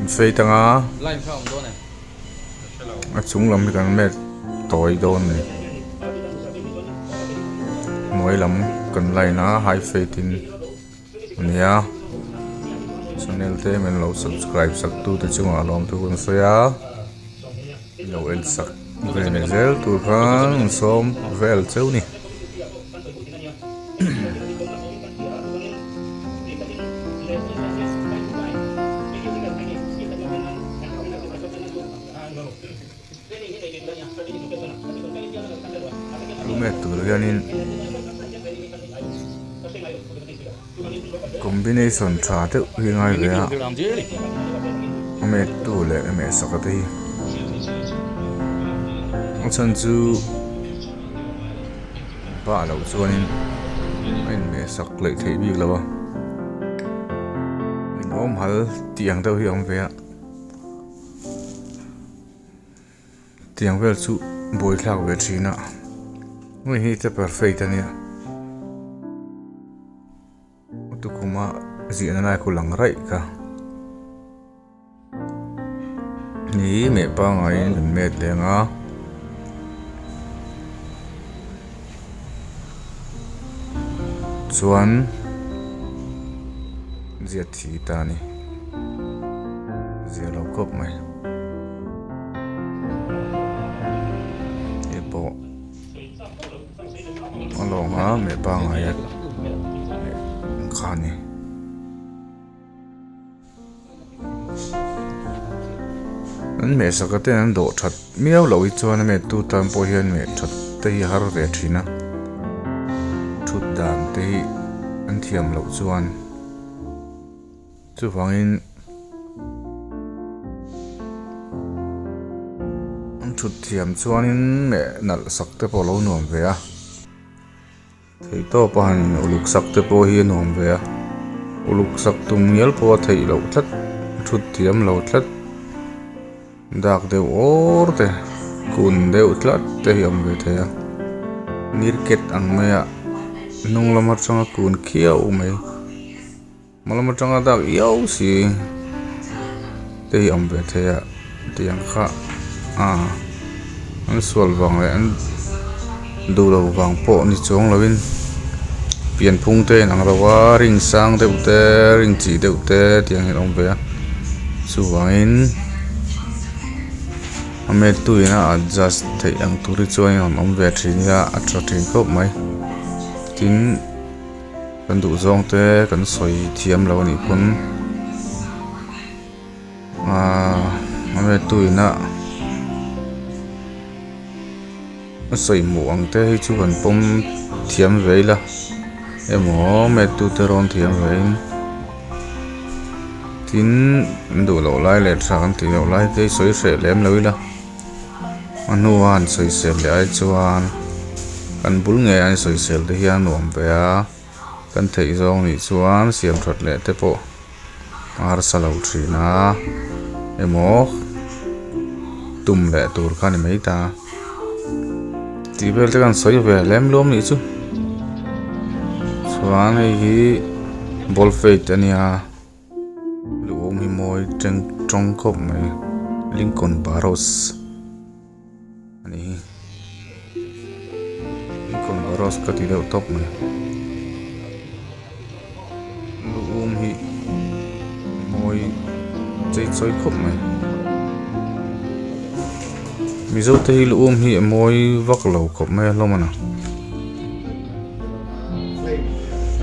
Kan fade anga a chung lam hi kan met tawi dawn a ni hnuai lam kan line a high fade in a ni a channel te min lo subscribe sak tu te chungah lawmthu kan sawi a lo en sak ve leh zel tur khan an sawm vel cheu ni. Lu met tur hianin combination tha deuh hi a ngai ve a a met tu leh a mehsak te hi a chhan chu pa loh chuanin a inmehsak leh theih bik lo a inawm hal tih ang deuh hi a awm ve a. Tiang vel chu buaithlak ve thin a hei hi te perfect a nia tukhuma zihna lai khu lang raih kha ni meh pangaiin kan met leng a. Chuan ziat thi ta a ni zia lo khawp mai hei pawh a lawng a meh pangngai a kha a ni. An mehsak te an dawh that miau loh hi chuan a mettu tan pawh hian meh that te hi a har ve thin a thut dan te hi an thiam loh chuan chuvangin an thut thiam chuanin meh nalh sak te pawh a lo nuam ve a. Theihtawp a han uluk sak te pawh hi a nuam ve a, uluk sak tum ngial pawh a theih loh tlat, thut thiam lo tlat, dak deuh awr te, kun deuh tlat te hi a awm ve thei a, nirket ang maia hnung lam atanga kun khiau mai, hma lam atanga dak iau si te hi a awm ve thei a tiang kha ah an sual vang leh an duh loh vang pawh ni chuang lo in pianphung te a inang lo a ring sang deuh te ring chih deuh te tiang hi an awm ve a chuvangin a mettu in a adjust theih ang tur hi chuan an awm ve thin ila a tha thin khawp mai tin. Kan duh zawng te kan sawi thiam lo anih pawn ahh a vetu ina a sawi hmuh ang te hi chu kan pawm thiam ve ila emaw metu te rawn thiam ve in tin an duh loh lai leh tha kan tih loh lai te hi sawi hreh lem lo ila. A hnua an sawisel leh ai chuan kan bul ngei an sawisel te hian a nuam ve a kan theih zawng nih chuan siam that leh te pawh a harsa lo thin a emaw tum leh tur kha a ni mai ta tih vel te kan sawi ve lem luam nih chu chuan hei hi ball fade a nia. Luhawm hi mawi teng tawng khawp mai Lincoln Barros a ni hi Lincoln Barros ka ti deuh tawp mai luhawm hi mawi chei chawi khawp mai Mizo te hi luhawm hi a mawi vak lo khawp mai a hlawm a ni.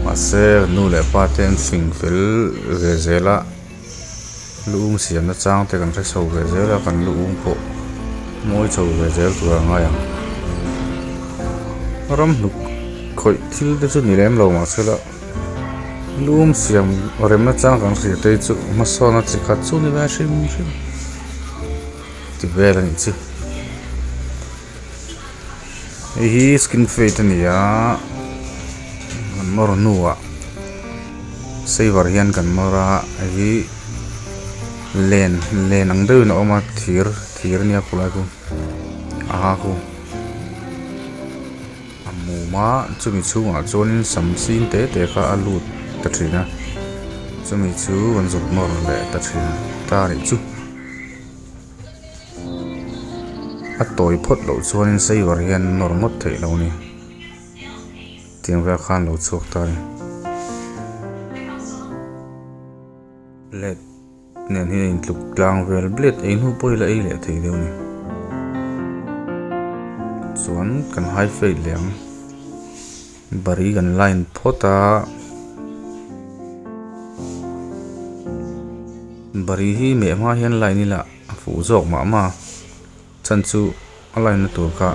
Mahse nu leh pa te an fing fel ve zel a lu um siam na chang te kan hre chho ve zel a kan lu um pawh mawi chho ve zel tur a ngai ang ram hnuk khawih thil te chu ni lem lo mahse la lu um siam rem na chang kan hria te hi chu hmasawn a chi khat chu ni ve hrim hrim ti vel a nih chu. Hei hi skin fade a ni a kan nawr hnuah saver hian kan nawr a hei hi len len ang deuhin a awm a thir thir ania khulai khu a ha khu a mum a chumi chhungah chuanin sam sin te te kha a lut ta thin a. Chumi chu kan zuk nawr leh ta thin ta a nih chu. A tawi phawt loh chuanin saver hian nawr ngawt theih lo a ni. Tiang vel khan lo chhuak ta a ni. Blade nen hian a intluk tlang vel blade ei hnu pawh hi la ei leh thei deuh a ni. Chuan kan high fade leh ang. Bari kan line phawt a. Bari hi meh hma hian line ila a fuh zawk mah mah a. Chhan chu a line na tur kha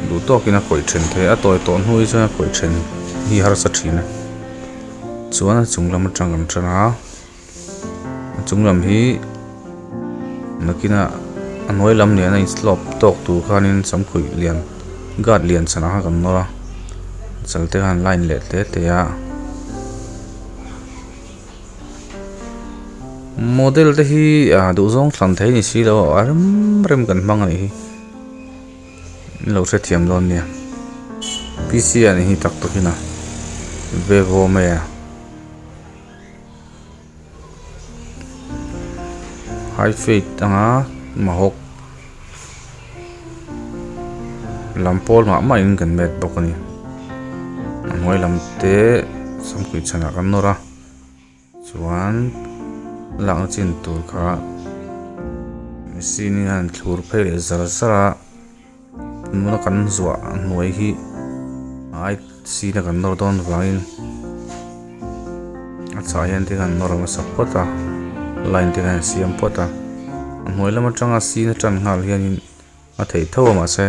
duh tawkin a khawih then thei a, a tawi tawh hnu hi chuan a khawih then hi harsa thin a. Chuan a chung lam atang kan tan a, a chung lam hi nakinah a hnuai lam nena in slope tawk tur khanin samkhuih lian guard lian chhanah khan kan nawr a, chal te khan line leh te te a. Model te hi ah duhzawng thlan thei ni si lo a rem rem kan hmang a nih hi in lo hrethiam dawn nia P C a nih hi tak tak in a vivo mai a high fade anga mahawk lam pawl mah mah in kan met bawk a ni a hnuai lam te samkhuih chhanah kan nawr a. Chuan lakna chin tur kha machine in a han thlur phei leh zar zar a nuna kan zuah hnuai hi a ai sin a kan nawr dawn vangin a chhah hian te khan nawr hmasa phawt a line te khan siam phawt a a hnuai lam atanga sin a tan nghal hianin a theih tho a mahse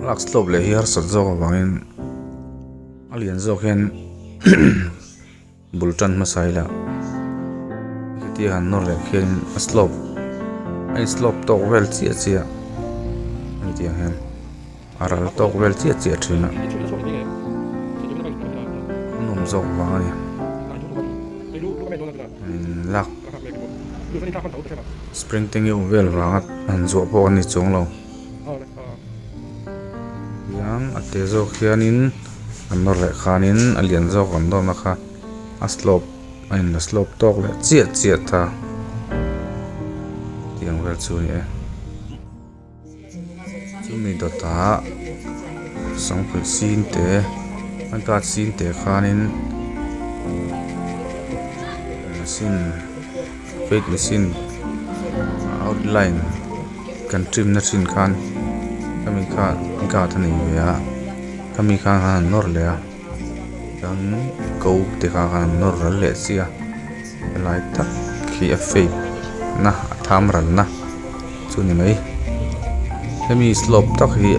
lak slope leh hi harsat zawk avangin a lian zawk hian bul tan hmasa ila hetia han nawr leh khian a slope a in slope tawk vel chiah chiah hei tiang hian a ral tawk vel chiah chiah thin a a nawm zawk vang a ni lak spring te ngeuh vel vanga han zuah pawh an ni chuang lo hian a te zawk hianin an nawr leh khanin a lian zawk an nawrna kha a slope a in la slope tawk leh chiah chiah ta tiang vel chu a ni e. Chumi dawtah sangpui sin te a guard sin te khanin machine fate machine outline kan trim na thin khan khami kha guard a nei ve a khami khan an nawr leh a chuan ko te kha khan an nawr ral leh si a helai tak khi a fate na a tham ral na. Chu ni mai hemi slope tak hi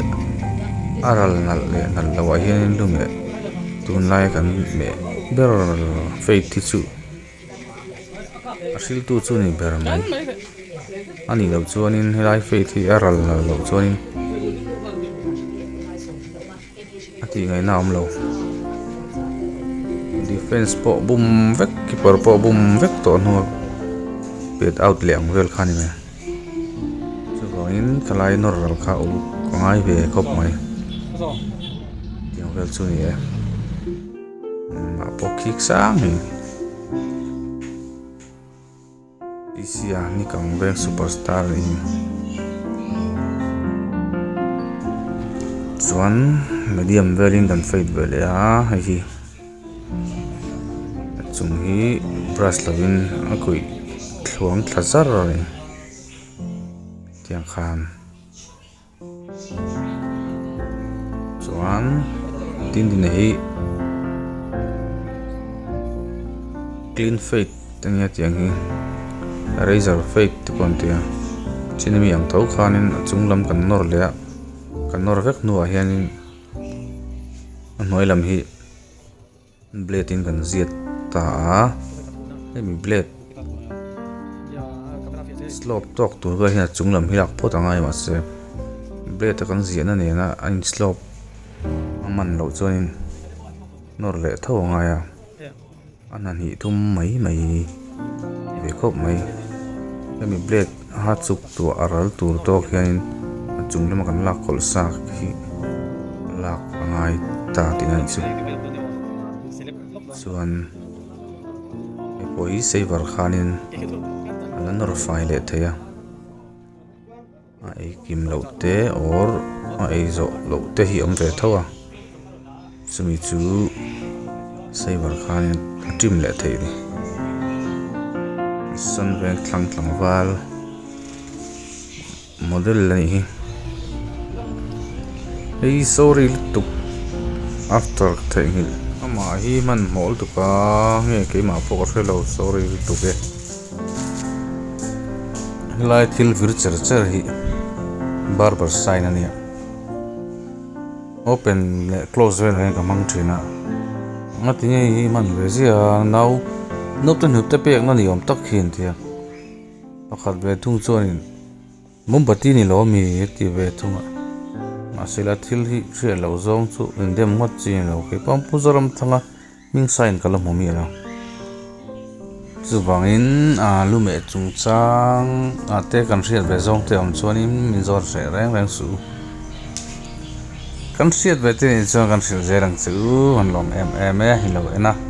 a ral nalh leh nalh loh ah hianin lu meh tunlai kan meh ber fate hi chu a hriltu chu a ni ber mai a nih loh chuanin helai fate hi a ral nalh loh chuanin a tih ngaihna a awm lo defence pawh bum vek keeper pawh bum vek tawh hnuah pet out leh ang vel kha a ni mai chuvangin thalai nawr ral kha uluk a ngai ve khawp mai tiang vel chu a ni e engmah pawh khik sang hi. Asia ni kang veng superstar in chuan medium velin kan fade ve leh a hei hi a chung hi brush lovin a kuih thluang thla zar a ni tiang khan. Chuan dindina hi clean fade enge tiang hi razor fade te pawh an ti a chin ami ang tho khanin a chung lam kan nawr leh a kan nawr vek hnuah hianin a hnuai lam hi. Blade in kan ziat ta a hemi blade slope tawk tur vel hian a chung lam hi lak phawt a ngai mahse blade a kan ziahna nena a in slope a man loh chuanin nawr leh tho a ngai a a hna hnih thum mai mai ve khawp mai hemi blade a chuk tuah a ral tur tawk hianin a chung lama kan lak kawlh sa khi lak a ngai ta tihna a nih chu. Chuan hei pawh hi saver khanin a la nawr fai leh thei a a ei kim loh te or a ei zawh loh te hi a awm ve tho a chumi chu saver khanin a trim leh theih a ni sawn veng thlang tlangval. Model a nih hi hei sorry lutuk after ka theihnghilh amah hi hmanhmawh lutuk a nge keimah pawh ka hrelo sorry lutuk e helai thil vir cher cher hi barber sign a nia open leh close velah hian ka hmang thin a ngatinge hei hi hman ve ziah a nau naute hnute pekna ni awm tak hi an tia. Pakhat ve thung chuanin mombati ni lo ami a ti ve thung a, mahse la thil hi hriat loh zawng chu indem ngawt chi a ni lo. Kei pawh Pu Zoramthanga hming sign ka la hmu miah lo. Chuvangin aa lumeh chungchang ah te kan hriat ve zawng te awm chuanin min zawt hreh reng reng suh u. Kan hriat ve te nih chuan kan hrilh zel ang che u, an lawm em em e, i lo en a.